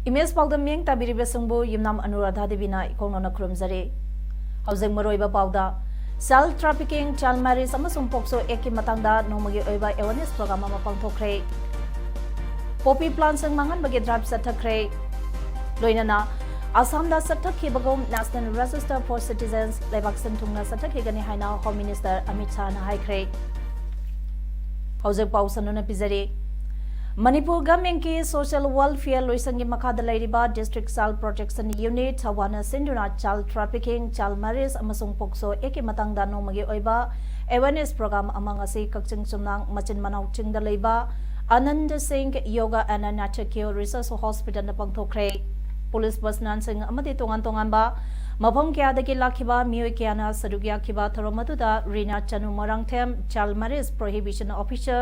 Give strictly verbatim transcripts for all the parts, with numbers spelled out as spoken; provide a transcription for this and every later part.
Image ꯄꯥꯎꯗꯝ ꯃꯤꯠꯌꯦꯡ ꯇꯥꯕꯤꯔꯤꯕꯁꯤꯡꯕꯨ ꯌꯨꯝꯅꯥꯝ ꯑꯅꯨꯔꯥꯙꯥ ꯗꯦꯕꯤꯅ ꯏꯀꯣꯛꯅꯅ ꯈꯨꯔꯨꯝꯖꯔꯤ꯫ ꯍꯧꯖꯤꯛ ꯃꯔꯨꯑꯣꯏꯕ ꯄꯥꯎꯗ, child trafficking, child marriage ꯑꯃꯁꯨꯡ POCSO Act ꯀꯤ ꯃꯇꯥꯡꯗ ꯅꯣꯡꯃꯒꯤ ꯑꯣꯏꯕ awareness program ꯑꯃ ꯄꯥꯡꯊꯣꯛꯈ꯭ꯔꯦ꯫ Poppy plant ꯁꯤꯡ ꯃꯥꯡꯍꯟꯕꯒꯤ drive ꯆꯠꯊꯈ꯭ꯔꯦ꯫ ꯂꯣꯏꯅꯅ ꯑꯁꯥꯝꯗ ꯆꯠꯊꯈꯤꯕꯒꯨꯝ National Register for Citizens ꯂꯩꯕꯥꯛ ꯁꯤꯟ ꯊꯨꯡꯅ ꯆꯠꯊꯈꯤꯒꯅꯤ ꯍꯥꯏꯅ Home Minister ꯑꯃꯤꯠ ꯁꯥꯍꯅ ꯍꯥꯏꯈ꯭ꯔꯦ꯫ ꯍꯧꯖꯤꯛ ꯄꯥꯎ ꯁꯟꯗꯣꯛꯅ ꯄꯤꯖꯔꯤ꯫ ꯃꯅꯤꯄꯨꯔ government ꯀꯤ social welfare ꯂꯣꯏꯁꯪꯒꯤ ꯃꯈꯥꯗ ꯂꯩꯔꯤꯕ District Child Protection Unit ꯊꯧꯕꯥꯜꯅ ꯁꯤꯟꯗꯨꯅ child trafficking, child marriage ꯑꯃꯁꯨꯡ POCSO Act ꯀꯤ ꯃꯇꯥꯡꯗ ꯅꯣꯡꯃꯒꯤ ꯑꯣꯏꯕ awareness program ꯑꯃ ꯉꯁꯤ ꯀꯛꯆꯤꯡ ꯆꯨꯝꯅꯥꯡ ꯃꯆꯤꯟ ꯃꯅꯥꯎ ꯆꯤꯡꯗ ꯂꯩꯕ Anand Singh Yoga and Nature Cure Research Hospital the ꯄꯥꯡꯊꯣꯛꯈ꯭ꯔꯦ꯫ Police personnel ꯁꯤꯡ ꯑꯃꯗꯤ ꯇꯣꯉꯥꯟ ꯇꯣꯉꯥꯟꯕ ꯃꯐꯝ ꯀꯌꯥꯗꯒꯤ ꯂꯥꯛꯈꯤꯕ ꯃꯤꯑꯣꯏ ꯀꯌꯥꯅ ꯁꯔꯨꯛ ꯌꯥꯈꯤꯕ ꯊꯧꯔꯝ ꯑꯗꯨꯗ ꯔꯤꯅꯥ ꯆꯅꯨ Moirangthem, Child Marriage Prohibition Officer,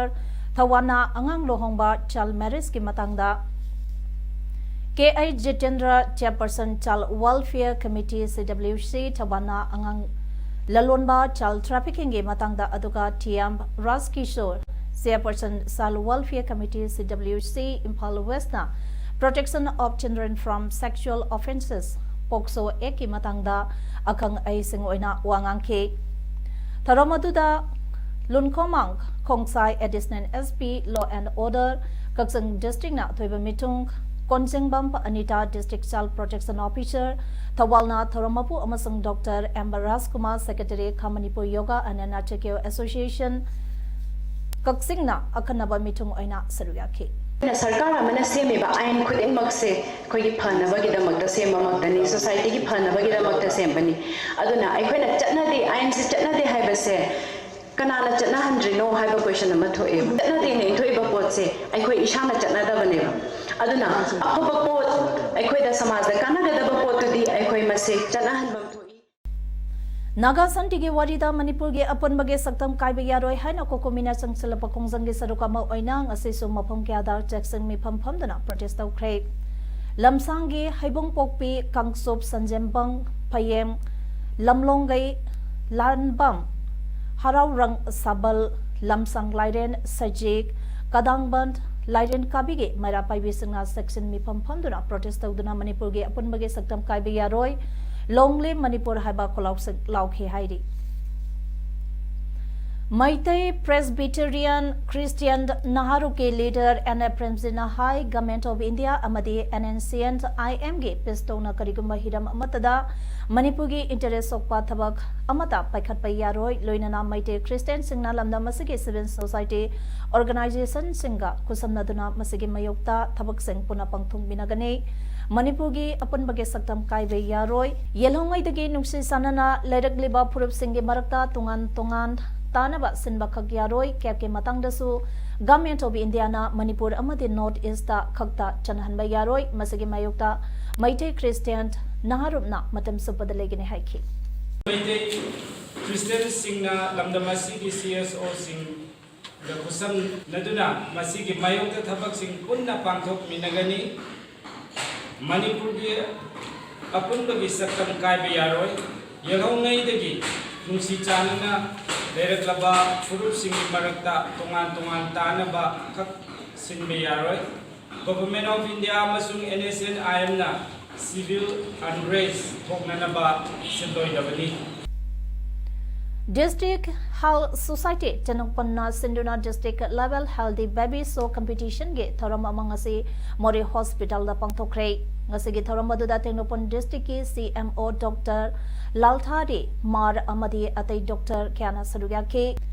ꯊꯧꯕꯥꯜꯅ ꯑꯉꯥꯡ ꯂꯨꯍꯣꯡꯕ, child marriage ꯀꯤ ꯃꯇꯥꯡꯗ K H Jitendra, Chairperson Child Welfare Committee, C W C, ꯊꯧꯕꯥꯜꯅ ꯑꯉꯥꯡ ꯂꯂꯣꯟꯕ, child trafficking ꯒꯤ ꯃꯇꯥꯡꯗ, ꯑꯗꯨꯒ T M Rajkishore, Chairperson Child Welfare Committee, C W C, Imphal West ꯅ Protection of Children from Sexual Offences, POCSO Act ꯀꯤ ꯃꯇꯥꯡꯗ ꯑꯈꯪ ꯑꯍꯩꯁꯤꯡ ꯑꯣꯏꯅ ꯋꯥ ꯉꯥꯡꯈꯤ꯫ ꯊꯧꯔꯝ ꯑꯗꯨꯗ ꯂꯨꯟꯈꯣꯃꯥꯡ ꯈꯣꯡꯁꯥꯏ, Additional S P, Law and Order, Kakching District ꯅ ꯑꯊꯣꯏꯕ ꯃꯤꯊꯨꯡ, ꯀꯣꯟꯖꯦꯡꯕꯝ Anita, District Child Protection Officer, ꯊꯧꯕꯥꯜꯅ ꯊꯧꯔꯝ ꯃꯄꯨ, ꯑꯃꯁꯨꯡ ꯗꯣꯛꯇꯔ ꯑꯦꯝ ꯔꯥꯖꯀꯨꯃꯥꯔ, Secretary, ꯈꯥ Manipur Yoga and Nature Cure Association, ꯀꯛꯆꯤꯡꯅ ꯑꯈꯟꯅꯕ ꯃꯤꯊꯨꯡ ꯑꯣꯏꯅ ꯁꯔꯨꯛ ꯌꯥꯈꯤ꯫ ꯁꯔꯀꯥꯔ ꯑꯃꯅ ꯁꯦꯝꯃꯤꯕ ꯑꯥꯏꯟ ꯈꯨꯗꯤꯡꯃꯛꯁꯦ ꯑꯩꯈꯣꯏꯒꯤ ꯐꯅꯕꯒꯤꯗꯃꯛꯇ ꯁꯦꯝꯕꯃꯛꯇꯅꯤ, society ꯒꯤ ꯐꯅꯕꯒꯤꯗꯃꯛꯇ ꯁꯦꯝꯕꯅꯤ꯫ ꯑꯗꯨꯅ ꯑꯩꯈꯣꯏꯅ ꯆꯠꯅꯗꯦ, ꯑꯥꯏꯟꯁꯤ ꯆꯠꯅꯗꯦ ꯍꯥꯏꯕꯁꯦ ꯀꯅꯥꯅ ꯆꯠꯅꯍꯟꯗ꯭ꯔꯤꯅꯣ ꯍꯥꯏꯕ ꯀꯣꯏꯁꯟ ꯑꯃ ꯊꯣꯛꯑꯦꯕ꯫ ꯆꯠꯅꯗꯦꯅ ꯏꯟꯊꯣꯛꯏꯕ ꯄꯣꯠꯁꯦ ꯑꯩꯈꯣꯏ ꯏꯁꯥꯅ ꯆꯠꯅꯗꯕꯅꯦꯕ꯫ ꯑꯗꯨꯅ ꯑꯐꯕ ꯄꯣꯠ, ꯑꯩꯈꯣꯏꯗ ꯁꯃꯥꯖꯗ ꯀꯥꯟꯅꯒꯗꯕ ꯄꯣꯠꯇꯨꯗꯤ ꯑꯩꯈꯣꯏ ꯃꯁꯦ ꯆꯠꯅꯍꯟꯐꯝ ꯊꯣꯛꯏ꯫ ꯅꯥꯒꯥ ꯁꯥꯟꯇꯤꯒꯤ ꯋꯥꯔꯤꯗ ꯃꯅꯤꯄꯨꯔꯒꯤ ꯑꯄꯨꯟꯕꯒꯤ ꯁꯛꯇꯝ ꯀꯥꯏꯕ ꯌꯥꯔꯣꯏ ꯍꯥꯏꯅ ꯀꯣꯀꯣꯃꯤꯅ ꯆꯪꯁꯤꯜꯂꯛꯄ ꯈꯣꯡꯖꯪꯒꯤ ꯁꯔꯨꯛ ꯑꯃ ꯑꯣꯏꯅ ꯉꯁꯤꯁꯨ ꯃꯐꯝ ꯀꯌꯥꯗ ꯆꯦꯛꯁꯤꯟ ꯃꯤꯐꯝ ꯐꯝꯗꯨꯅ ꯄ꯭ꯔꯣꯇꯦꯁ ꯇꯧꯈ꯭ꯔꯦ꯫ ꯂꯝꯁꯥꯡꯒꯤ ꯍꯩꯕꯨꯡꯄꯣꯛꯄꯤ, ꯀꯥꯡꯆꯨꯞ, ꯁꯟꯖꯦꯝꯕꯝ, ꯐꯌꯦꯡ, ꯂꯝꯂꯣꯡꯒꯩ, ꯂꯥꯟꯕꯝ, ꯍꯔꯥꯎꯔꯪ, ꯁꯥꯕꯜ, ꯂꯝꯁꯥꯡ ꯂꯥꯏꯔꯦꯟ, ꯁꯖꯤꯛ, ꯀꯗꯥꯡꯕꯟ, ꯂꯥꯏꯔꯦꯟ ꯀꯥꯕꯤꯒꯤ ꯃꯩꯔꯥ ꯄꯥꯏꯕꯤꯁꯤꯡꯅ ꯆꯦꯛꯁꯤꯟ ꯃꯤꯐꯝ ꯐꯝꯗꯨꯅ ꯄ꯭ꯔꯣꯇꯦꯁ ꯇꯧꯗꯨꯅ ꯃꯅꯤꯄꯨꯔꯒꯤ ꯑꯄꯨꯟꯕꯒꯤ ꯁꯛꯇꯝ ꯀꯥꯏꯕ ꯌꯥꯔꯣꯏ, Long live Manipur ꯍꯥꯏꯕ ꯈꯣꯜꯂꯥꯎꯁꯤꯡ ꯂꯥꯎꯈꯤ ꯍꯥꯏꯔꯤ꯫ ꯃꯩꯇꯩ ꯄ꯭ꯔꯦꯁꯕꯤꯇꯦꯔꯤꯌꯟ ꯈ꯭ꯔꯤꯁꯇꯤꯌꯟ ꯅꯍꯥꯔꯨꯞꯀꯤ ꯂꯤꯗꯔ ꯑꯦꯟ ꯑꯦ ꯄ꯭ꯔꯦꯝꯖꯤꯠꯅ ꯍꯥꯏ, Government of India ꯑꯃꯗꯤ N N C N I ꯑꯦꯝꯒꯤ ꯄꯤꯁꯇꯧꯅ ꯀꯔꯤꯒꯨꯝꯕ ꯍꯤꯔꯝ ꯑꯃꯠꯇꯗ ꯃꯅꯤꯄꯨꯔꯒꯤ ꯏꯟꯇꯔꯦꯁ ꯁꯣꯛꯄ ꯊꯕꯛ ꯑꯃꯠꯇ ꯄꯥꯏꯈꯠꯄ ꯌꯥꯔꯣꯏ꯫ ꯂꯣꯏꯅꯅ ꯃꯩꯇꯩ ꯈ꯭ꯔꯤꯁꯇꯤꯌꯟꯁꯤꯡꯅ ꯂꯝꯗꯝ ꯑꯁꯤꯒꯤ ꯁꯤꯚꯤꯜ ꯁꯣꯁꯥꯏꯇꯤ ꯑꯣꯔꯒꯅꯥꯏꯖꯦꯁꯟꯁꯤꯡꯒ ꯈꯨꯠꯁꯝꯅꯗꯨꯅ ꯃꯁꯤꯒꯤ ꯃꯥꯌꯣꯛꯇ ꯊꯕꯛꯁꯤꯡ ꯄꯨꯟꯅ ꯄꯥꯡꯊꯣꯛꯃꯤꯟꯅꯒꯅꯤ꯫ ꯃꯅꯤꯄꯨꯔꯒꯤ ꯑꯄꯨꯟꯕꯒꯤ ꯁꯛꯇꯝ ꯀꯥꯏꯕ ꯌꯥꯔꯣꯏ꯫ ꯌꯦꯜꯍꯧꯉꯩꯗꯒꯤ ꯅꯨꯡꯁꯤ ꯆꯥꯟꯅꯅ ꯂꯩꯔꯛꯂꯤꯕ ꯐꯨꯔꯨꯞꯁꯤꯡꯒꯤ ꯃꯔꯛꯇ ꯇꯣꯉꯥꯟ ꯇꯣꯉꯥꯟ ꯇꯥꯅꯕ ꯁꯤꯟꯕꯈꯛ ꯌꯥꯔꯣꯏ꯫ ꯀꯦꯞꯀꯤ ꯃꯇꯥꯡꯗꯁꯨ Government of Indiaꯅ ꯃꯅꯤꯄꯨꯔ ꯑꯃꯗꯤ North Eastꯇ ꯈꯛꯇ ꯆꯠꯅꯍꯟꯕ ꯌꯥꯔꯣꯏ꯫ ꯃꯁꯤꯒꯤ ꯃꯥꯌꯣꯛꯇ ꯃꯩꯇꯩ ꯈ꯭ꯔꯤꯁꯇꯤꯌꯟ ꯅꯍꯥꯔꯨꯞꯅ ꯃꯇꯝ ꯆꯨꯞꯄꯗ ꯂꯩꯒꯅꯤ ꯍꯥꯏꯈꯤ꯫ ꯃꯩꯇꯩ ꯈ꯭ꯔꯤꯁꯇꯤꯌꯟꯁꯤꯡꯅ ꯂꯝꯗꯝ ꯑꯁꯤꯒꯤ ꯁꯤ ꯑꯦꯁ ꯑꯣꯁꯤꯡꯒ ꯈꯨꯠꯁꯝꯅꯗꯨꯅ ꯃꯁꯤꯒꯤ ꯃꯥꯌꯣꯛꯇ ꯊꯕꯛꯁꯤꯡ ꯄꯨꯟꯅ ꯄꯥꯡꯊꯣꯛꯃꯤꯟꯅꯒꯅꯤ꯫ ꯃꯅꯤꯄꯨꯔꯒꯤ ꯑꯄꯨꯟꯕꯒꯤ ꯁꯛꯇꯝ ꯀꯥꯏꯕ ꯌꯥꯔꯣꯏ꯫ ꯌꯦꯜꯍꯧꯉꯩꯗꯒꯤ ꯅꯨꯡꯁꯤ ꯆꯥꯟꯅꯅ ꯂꯩꯔꯛꯂꯕ ꯐꯨꯔꯨꯞꯁꯤꯡꯒꯤ ꯃꯔꯛꯇ ꯇꯣꯉꯥꯟ ꯇꯣꯉꯥꯟ ꯇꯥꯅꯕ ꯈꯛ ꯁꯤꯟꯕ ꯌꯥꯔꯣꯏ꯫ Government of India ꯑꯃꯁꯨꯡ ꯑꯦꯟ ꯑꯦꯁ ꯑꯦꯟ ꯑꯥꯏ ꯑꯦꯝꯅ civil unrest ꯊꯣꯛꯅꯅꯕ ꯁꯤꯜꯂꯣꯏꯗꯕꯅꯤ꯫ District Health Society ꯇꯦꯡꯅꯧꯄꯜꯅ ꯁꯤꯟꯗꯨꯅ District Level Healthy Baby Show Competitionꯒꯤ ꯊꯧꯔꯝ ꯑꯃ ꯉꯁꯤ ꯃꯣꯔꯦ ꯍꯣꯁꯄꯤꯇꯥꯜꯗ ꯄꯥꯡꯊꯣꯛꯈ꯭ꯔꯦ꯫ ꯉꯁꯤꯒꯤ ꯊꯧꯔꯝ ꯑꯗꯨꯗ ꯇꯦꯡꯅꯧꯄꯜ Districtꯀꯤ ꯁꯤ ꯑꯦꯝ ꯑꯣ ꯗꯣꯛꯇꯔ ꯂꯥꯜꯊꯥꯔꯤ ꯃꯥꯔ ꯑꯃꯗꯤ ꯑꯇꯩ ꯗꯣꯛꯇꯔ ꯀꯌꯥꯅ ꯁꯔꯨꯛ ꯌꯥꯈꯤ꯫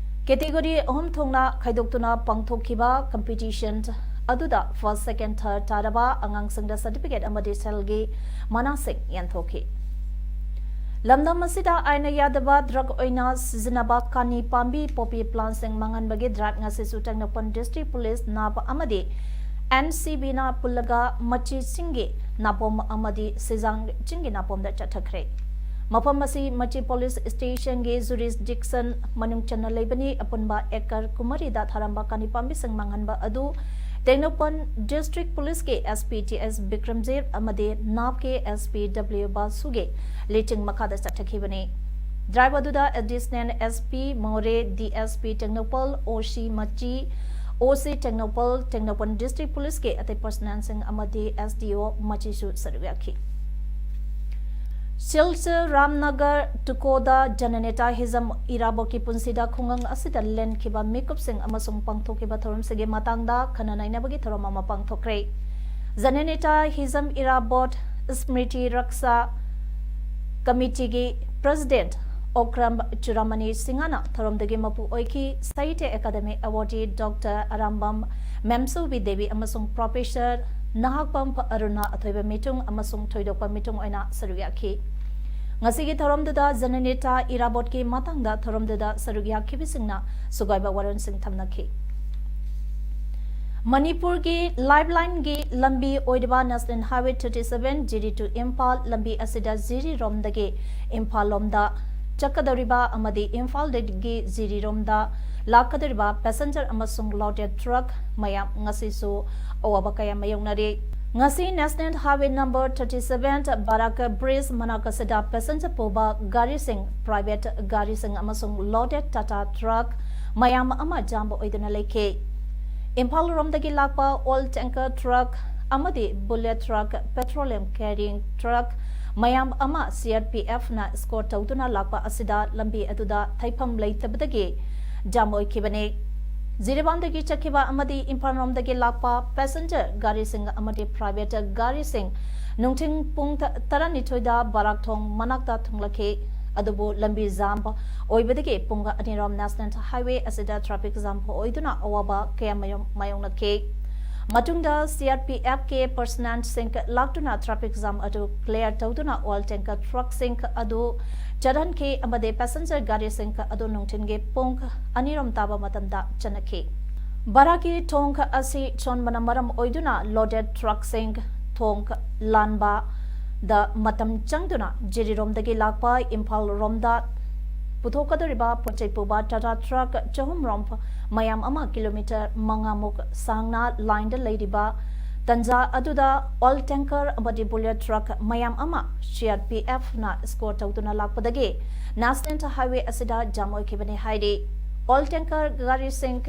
ꯀꯦꯇꯦꯒꯣꯔꯤ ꯑꯍꯨꯝ ꯊꯣꯛꯅ ꯈꯥꯏꯗꯣꯛꯇꯨꯅ ꯄꯥꯡꯊꯣꯛꯈꯤꯕ ꯀꯝꯄꯤꯇꯤꯁꯟ ꯑꯗꯨꯗ first, second, third ꯇꯥꯔꯕ ꯑꯉꯥꯡꯁꯤꯡꯗ ꯁꯔꯇꯤꯐꯤꯀꯦꯠ ꯑꯃꯗꯤ ꯁꯦꯜꯒꯤ ꯃꯅꯥꯁꯤꯡ ꯌꯦꯟꯊꯣꯛꯈꯤ꯫ ꯂꯝꯗꯝ ꯑꯁꯤꯗ ꯑꯥꯏꯟꯅ ꯌꯥꯗꯕ ꯗ꯭ꯔꯒ ꯑꯣꯏꯅ ꯁꯤꯖꯤꯟꯅꯕ ꯀꯥꯅꯤ ꯄꯥꯝꯕꯤ ꯄꯣꯄꯤ ꯄ꯭ꯂꯥꯟꯁꯤꯡ ꯃꯥꯡꯍꯟꯕꯒꯤ ꯗ꯭ꯔꯥꯏꯕ ꯉꯁꯤꯁꯨ ꯇꯦꯡꯅꯧꯄꯜ ꯗꯤꯁꯇ꯭ꯔꯤꯛ ꯄꯨꯂꯤꯁ, ꯅꯥꯞ ꯑꯃꯗꯤ ꯑꯦꯟ ꯁꯤ ꯕꯤꯅ ꯄꯨꯜꯂꯒ ꯃꯆꯤ ꯆꯤꯡꯒꯤ ꯅꯥꯄꯣꯝ ꯑꯃꯗꯤ ꯁꯤꯖꯥꯡ ꯆꯤꯡꯒꯤ ꯅꯥꯄꯣꯝꯗ ꯆꯠꯊꯈ꯭ꯔꯦ꯫ ꯃꯐꯝ ꯑꯁꯤ ꯃꯆꯤ ꯄꯨꯂꯤꯁ ꯁ꯭ꯇꯦꯁꯟꯒꯤ ꯖꯨꯔꯤꯁꯗꯤꯛꯁꯟ ꯃꯅꯨꯡ ꯆꯟꯅ ꯂꯩꯕꯅꯤ꯫ ꯑꯄꯨꯟꯕ ꯑꯦꯀꯔ ꯀꯨꯟꯃꯔꯤꯗ ꯊꯥꯔꯝꯕ ꯀꯥꯅꯤ ꯄꯥꯝꯕꯤꯁꯤꯡ ꯃꯥꯡꯍꯟꯕ ꯑꯗꯨ ꯇꯦꯡꯅꯧꯄꯜ ꯗꯤꯁꯇ꯭ꯔꯤꯛ ꯄꯨꯂꯤꯁꯀꯤ ꯑꯦꯁ ꯄꯤ ꯇꯤ ꯑꯦꯁ ꯕꯤꯀ꯭ꯔꯝꯖꯤꯠ ꯑꯃꯗꯤ ꯅꯥꯞꯀꯤ ꯑꯦꯁ ꯄꯤ ꯗꯕ꯭ꯂꯤꯎ ꯕꯥꯁꯨꯒꯤ ꯂꯨꯆꯤꯡ ꯃꯈꯥꯗ ꯆꯠꯊꯈꯤꯕꯅꯤ꯫ ꯗ꯭ꯔꯥꯏꯕ ꯑꯗꯨꯗ ꯑꯦꯗꯤꯁꯅꯦꯜ ꯑꯦꯁ ꯄꯤ ꯃꯣꯔꯦ, ꯗꯤ ꯑꯦꯁ ꯄꯤ ꯇꯦꯡꯅꯧꯄꯜ, ꯑꯣ ꯁꯤ ꯃꯆꯤ, ꯑꯣ ꯁꯤ ꯇꯦꯡꯅꯧꯄꯜ, ꯇꯦꯡꯅꯧꯄꯜ ꯗꯤꯁꯇ꯭ꯔꯤꯛ ꯄꯨꯂꯤꯁꯀꯤ ꯑꯇꯩ ꯄꯔꯁꯅꯦꯜꯁꯤꯡ ꯑꯃꯗꯤ ꯑꯦꯁ ꯗꯤ ꯑꯣ ꯃꯆꯤꯁꯨ ꯁꯔꯨꯛ ꯌꯥꯈꯤ꯫ ꯁꯤꯜꯆꯔ ꯔꯥꯝꯅꯒꯔ ꯇꯨꯀꯣꯗ ꯖꯅꯅꯦꯇꯥ ꯍꯤꯖꯝ ꯏꯔꯥꯕꯣꯠꯀꯤ ꯄꯨꯟꯁꯤꯗ ꯈꯨꯡꯒꯪ ꯑꯁꯤꯗ ꯂꯦꯟꯈꯤꯕ ꯃꯤꯀꯨꯞꯁꯤꯡ ꯑꯃꯁꯨꯡ ꯄꯥꯡꯊꯣꯛꯈꯤꯕ ꯊꯧꯔꯝꯁꯤꯡꯒꯤ ꯃꯇꯥꯡꯗ ꯈꯟꯅ ꯅꯩꯅꯕꯒꯤ ꯊꯧꯔꯝ ꯑꯃ ꯄꯥꯡꯊꯣꯛꯈ꯭ꯔꯦ꯫ ꯖꯅꯅꯦꯇꯥ ꯍꯤꯖꯝ ꯏꯔꯥꯕꯣꯠ ꯁ꯭ꯃ꯭ꯔꯤꯇꯤ ꯔꯛꯁꯥ ꯀꯃꯤꯇꯤꯒꯤ ꯄ꯭ꯔꯦꯁꯤꯗꯦꯟꯠ ꯑꯣꯀ꯭ꯔꯝ ꯆꯨꯔꯥꯃꯅꯤ ꯁꯤꯡꯍꯅ ꯊꯧꯔꯝꯗꯒꯤ ꯃꯄꯨ ꯑꯣꯏꯈꯤ꯫ ꯁꯥꯍꯤꯇ꯭ꯌ ꯑꯦꯀꯥꯗꯦꯃꯤ ꯑꯦꯋꯥꯔꯗꯤ ꯗꯣꯛꯇꯔ ꯑꯔꯥꯝꯕꯝ ꯃꯦꯝꯁꯨꯕꯤ ꯗꯦꯕꯤ ꯑꯃꯁꯨꯡ ꯄ꯭ꯔꯣꯐꯦꯁꯔ ꯅꯍꯥꯛꯄꯝ ꯑꯔꯨꯅꯥ ꯑꯊꯣꯏꯕ ꯃꯤꯇꯨꯡ ꯑꯃꯁꯨꯡ ꯊꯣꯏꯗꯣꯛꯄ ꯃꯤꯇꯨꯡ ꯑꯣꯏꯅ ꯁꯔꯨꯛ ꯌꯥꯈꯤ꯫ ꯉꯁꯤꯒꯤ ꯊꯧꯔꯝꯗꯨꯗ ꯖꯅꯅꯦꯇꯥ ꯏꯔꯥꯕꯣꯠꯀꯤ ꯃꯇꯥꯡꯗ ꯊꯧꯔꯝꯗꯨꯗ ꯁꯔꯨꯛ ꯌꯥꯈꯤꯕꯁꯤꯡꯅ ꯁꯨꯒꯥꯏꯕ ꯋꯥꯔꯣꯜꯁꯤꯡ ꯊꯝꯅꯈꯤ꯫ ꯃꯅꯤꯄꯨꯔꯒꯤ ꯂꯥꯏꯐꯂꯥꯏꯟꯒꯤ ꯂꯝꯕꯤ ꯑꯣꯏꯔꯤꯕ National Highway thirty seven Jiri to Imphal ꯂꯝꯕꯤ ꯑꯁꯤꯗ ꯖꯤꯔꯤꯔꯣꯝꯗꯒꯤ ꯏꯝꯐꯥꯜ ꯂꯣꯝꯗ ꯆꯠꯀꯗꯧꯔꯤꯕ ꯑꯃꯗꯤ ꯏꯝꯐꯥꯜꯗꯒꯤ ꯖꯤꯔꯤꯔꯣꯝꯗ ꯂꯥꯛꯀꯗꯧꯔꯤꯕ passenger ꯑꯃꯁꯨꯡ loaded truck ꯃꯌꯥꯝ ꯉꯁꯤꯁꯨ ꯑꯋꯥꯕ ꯀꯌꯥ ꯃꯥꯌꯣꯛꯅꯔꯤ꯫ ꯉꯁꯤ National Highway number thirty seven Barak bridge ꯃꯅꯥꯛ ꯑꯁꯤꯗ passenger ꯄꯨꯕ ꯒꯥꯔꯤꯁꯤꯡ, private ꯒꯥꯔꯤꯁꯤꯡ ꯑꯃꯁꯨꯡ loaded Tata truck ꯃꯌꯥꯝ ꯑꯃ ꯖꯥꯝ ꯑꯣꯏꯗꯨꯅ ꯂꯩꯈꯤ꯫ ꯏꯝꯐꯥꯜ ꯔꯣꯝꯗꯒꯤ ꯂꯥꯛꯄ oil tanker truck ꯑꯃꯗꯤ bullet truck, petroleum carrying truck ꯃꯌꯥꯝ ꯑꯃ ꯁꯤ ꯑꯥꯔ ꯄꯤ ꯑꯦꯐꯅ escort ꯇꯧꯗꯨꯅ ꯂꯥꯛꯄ ꯑꯁꯤꯗ ꯂꯝꯕꯤ ꯑꯗꯨꯗ ꯊꯩꯐꯝ ꯂꯩꯇꯕꯗꯒꯤ ꯖꯥꯝ ꯑꯣꯏꯈꯤꯕꯅꯤ꯫ ꯖꯤꯔꯤꯕꯥꯝꯗꯒꯤ ꯆꯠꯈꯤꯕ ꯑꯃꯗꯤ ꯏꯝꯐꯥꯜ ꯔꯣꯝꯗꯒꯤ ꯂꯥꯛꯄ passenger ꯒꯥꯔꯤꯁꯤꯡ ꯑꯃꯗꯤ private ꯒꯥꯔꯤꯁꯤꯡ ꯅꯨꯡꯊꯤꯜ ꯄꯨꯡ ꯇ-, ꯇꯔꯥꯅꯤꯊꯣꯏꯗ ꯕꯥꯔꯥꯛ ꯊꯣꯡ ꯃꯅꯥꯛꯇ ꯊꯨꯡꯂꯛꯈꯤ꯫ ꯑꯗꯨꯕꯨ ꯂꯝꯕꯤ ꯖꯥꯝ ꯑꯣꯏꯕꯗꯒꯤ ꯄꯨꯡ ꯑꯅꯤꯔꯣꯝ National Highway ꯑꯁꯤꯗ traffic jam ꯑꯣꯏꯗꯨꯅ ꯑꯋꯥꯕ ꯀꯌꯥ ꯃꯥꯌꯣꯛ-, ꯃꯥꯌꯣꯛꯅꯈꯤ꯫ ꯃꯇꯨꯡꯗ CRPFꯀꯤ personnelꯁꯤꯡ ꯂꯥꯛꯇꯨꯅ traffic jam ꯑꯗꯨ clear ꯇꯧꯗꯨꯅ oil tanker truckꯁꯤꯡ ꯑꯗꯨ ꯆꯠꯍꯟꯈꯤ ꯑꯃꯗꯤ passenger ꯒꯥꯔꯤꯁꯤꯡ ꯑꯗꯨ ꯅꯨꯡꯊꯤꯜꯒꯤ ꯄꯨꯡ ꯑꯅꯤꯔꯣꯝ ꯇꯥꯕ ꯃꯇꯝꯗ ꯆꯠꯅꯈꯤ꯫ ꯕꯔꯥꯛꯀꯤ ꯊꯣꯡ ꯑꯁꯤ ꯆꯣꯟꯕꯅ ꯃꯔꯝ ꯑꯣꯏꯗꯨꯅ loaded truckꯁꯤꯡ ꯊꯣꯡ ꯂꯥꯟꯕꯗ ꯃꯇꯝ ꯆꯪꯗꯨꯅ ꯖꯤꯔꯤꯔꯣꯝꯗꯒꯤ ꯂꯥꯛꯄ ꯏꯝꯐꯥꯜ ꯔꯣꯝꯗ ꯄꯨꯊꯣꯛꯀꯗꯧꯔꯤꯕ ꯄꯣꯠꯆꯩ ꯄꯨꯕ Tata truck ꯆꯍꯨꯝꯔꯣꯝ ꯃꯌꯥꯝ ꯑꯃ kilometre ꯃꯉꯥꯃꯨꯛ ꯁꯥꯡꯅ lineꯗ ꯂꯩꯔꯤꯕ ꯇꯟꯖꯥ ꯑꯗꯨꯗ oil tanker ꯑꯃꯗꯤ bullion truck ꯃꯌꯥꯝ ꯑꯃ CRPFꯅ escort ꯇꯧꯗꯨꯅ ꯂꯥꯛꯄꯗꯒꯤ National Highway ꯑꯁꯤꯗ jam ꯑꯣꯏꯈꯤꯕꯅꯤ ꯍꯥꯏꯔꯤ꯫ Oil tanker ꯒꯥꯔꯤꯁꯤꯡ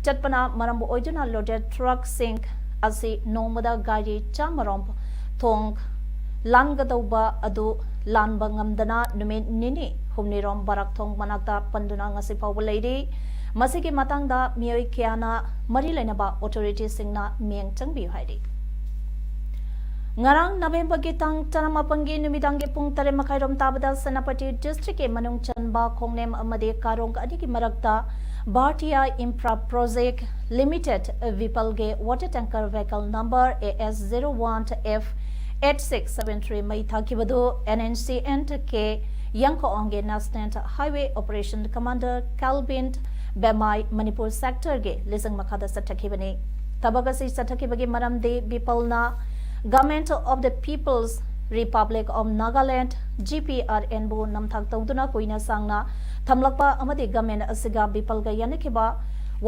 ꯆꯠꯄꯅ ꯃꯔꯝ ꯑꯣꯏꯗꯨꯅ loaded truckꯁꯤꯡ ꯑꯁꯤ ꯅꯣꯡꯃꯗ ꯒꯥꯔꯤ ꯆꯥꯝꯃꯔꯣꯝ ꯊꯣꯡ ꯂꯥꯟꯒꯗꯧꯕ ꯑꯗꯨ ꯂꯥꯟꯕ ꯉꯝꯗꯅ ꯅꯨꯃꯤꯠ ꯅꯤꯅꯤ ꯍꯨꯝꯅꯤꯔꯣꯝ ꯕꯔꯥꯛ ꯊꯣꯡ ꯃꯅꯥꯛꯇ ꯄꯟꯗꯨꯅ ꯉꯁꯤ ꯐꯥꯎꯕ ꯂꯩꯔꯤ꯫ ꯃꯁꯤꯒꯤ ꯃꯇꯥꯡꯗ ꯃꯤꯑꯣꯏ ꯀꯌꯥꯅ ꯃꯔꯤ ꯂꯩꯅꯕ authorityꯁꯤꯡꯅ ꯃꯤꯠꯌꯦꯡ ꯆꯪꯕꯤꯌꯨ ꯍꯥꯏꯔꯤ꯫ ꯉꯔꯥꯡ Novemberꯒꯤ ꯇꯥꯡ ꯇꯔꯥꯃꯥꯄꯟꯒꯤ ꯅꯨꯃꯤꯗꯥꯡꯒꯤ ꯄꯨꯡ ꯇꯔꯦꯠ ꯃꯈꯥꯏꯔꯣꯝ ꯇꯥꯕꯗ ꯁꯦꯅꯥꯄꯇꯤ districtꯀꯤ ꯃꯅꯨꯡ ꯆꯟꯕ ꯈꯣꯡꯅꯦꯝ ꯑꯃꯗꯤ ꯀꯥꯔꯣꯡ ꯑꯅꯤꯒꯤ ꯃꯔꯛꯇ Bhartiya Infra Project Limited ꯕꯤꯄꯜꯒꯤ water tanker vehicle number AS zero one F eight six seven three ꯃꯩ ꯊꯥꯈꯤꯕꯗꯨ NNCNꯀꯤ ꯌꯥꯡꯈꯣꯡꯒꯤ National Highway Operation Commander Calvin ꯕꯦꯃꯥꯏ Manipur sectorꯒꯤ ꯂꯤꯆꯤꯡ ꯃꯈꯥꯗ ꯆꯠꯊꯈꯤꯕꯅꯤ꯫ ꯊꯕꯛ ꯑꯁꯤ ꯆꯠꯊꯈꯤꯕꯒꯤ ꯃꯔꯝꯗꯤ ꯕꯤꯄꯜꯅ Government of the People's Republic of Nagaland, GPRNꯕꯨ ꯅꯝꯊꯥꯛ ꯇꯧꯗꯨꯅ ꯀꯨꯏꯅ ꯁꯥꯡꯅ ꯊꯝꯂꯛꯄ ꯑꯃꯗꯤ government ꯑꯁꯤꯒ ꯕꯤꯄꯜꯒ ꯌꯥꯅꯈꯤꯕ